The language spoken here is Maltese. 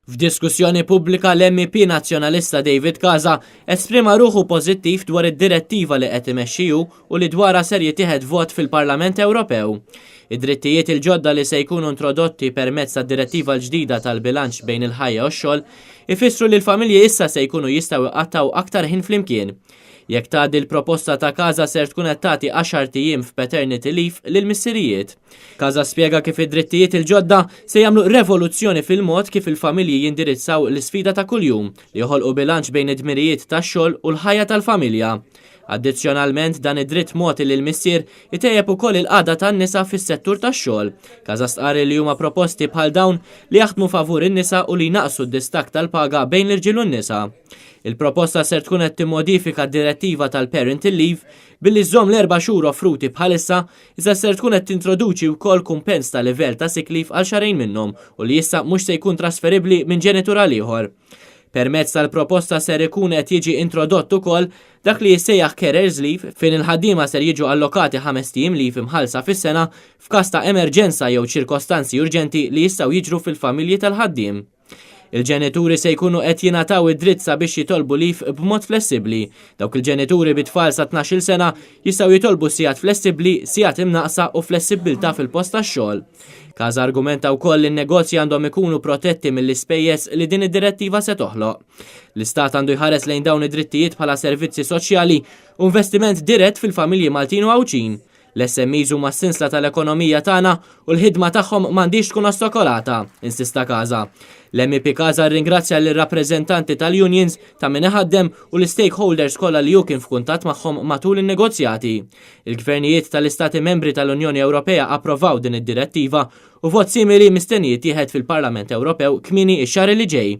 F'diskussjoni pubblika l-MEP Nazzjonalista David Casa esprima ruħu pożittiv dwar id-direttiva li qed imexxi hu u li dwarha ser jittieħed vot fil-Parlament Ewropew. Id-drittijiet il-ġodda li se jkunu introdotti permezz tad-direttiva l-ġdida tal-bilanċ bejn il-ħajja u x-xogħol ifissru li l-familji issa se jkunu jistgħu jqattgħu aktar ħin flimkien. Jekk tgħaddi l-proposta ta' Casa ser tkun qed tagħti għaxart ijiem f'paternity leave lill-missirijiet. Casa spjega kif id-drittijiet il-ġodda se jagħmlu revoluzzjoni fil-mod kif il-familji jindirizzaw l-isfida ta' kuljum li joħolqu bilanċ bejn id-dmirijiet tax-xogħol u l-ħajja tal-familja. Addizzjonalment, dan id-dritt mogħti lill-missier itejjeb ukoll il-qagħda tan-nisa fis-settur tax-xogħol. Casa stqarr li huma proposti bħal dawn li jaħdmu favur in-nisa u li jnaqqsu d-distakk tal-paga bejn l-irġiel u n-nisa. Il-proposta ser tkun qed timmodifika d-direttiva tal-parental leave billi żżomm l-erba' xhur offruti bħalissa, iżda ser tkun qed tintroduċi wkoll kumpens ta' livell ta' sick leave għal xahrejn minnhom u li issa mhux se jkun trasferibbli minn ġenitur għal ieħor. Permezz tal-proposta ser ikun qed jiġi introdott ukoll dak li jissejjaħ carers leave fejn il-ħaddiema ser jiġu allokati ħamest ijiem leave imħallsa fis-sena f'każ ta' emerġenza jew ċirkostanzi urġenti li jistgħu jiġru fil-familji tal-ħaddiem. Il-ġenituri se jkunu qed jingħataw id-dritt sabiex jitolbu leave b'mod flessibbli. Dawk il-ġenituri bi tfal sa 12-il sena jistgħu jitolbu sigħat flessibbli, sigħat imnaqsa u flessibbiltà fil-post tax-xogħol. Casa argumenta wkoll li n-negozji għandhom ikunu protetti mill-ispejjeż li din id-direttiva se toħloq. L-Istat għandu jħares lejn dawn id-drittijiet bħala servizzi soċjali u investiment dirett fil-familji Maltin u Għawdxin. L-SMEs huma s-sinsla tal-ekonomija tagħna u l-ħidma tagħhom m'għandhiex tkun ostakolata, insista Casa. L-MEP Casa rringrazzja lir-rappreżentanti tal-unions, ta' min iħaddem u l-stakeholders kollha li hu kien f'kuntatt magħhom matul in-negozjati. Il-gvernijiet tal-Istati membri tal-Unjoni Ewropea approvaw din id-direttiva u vot simili mistenni jittieħed fil-Parlament Ewropew kmieni x-xahar li ġej.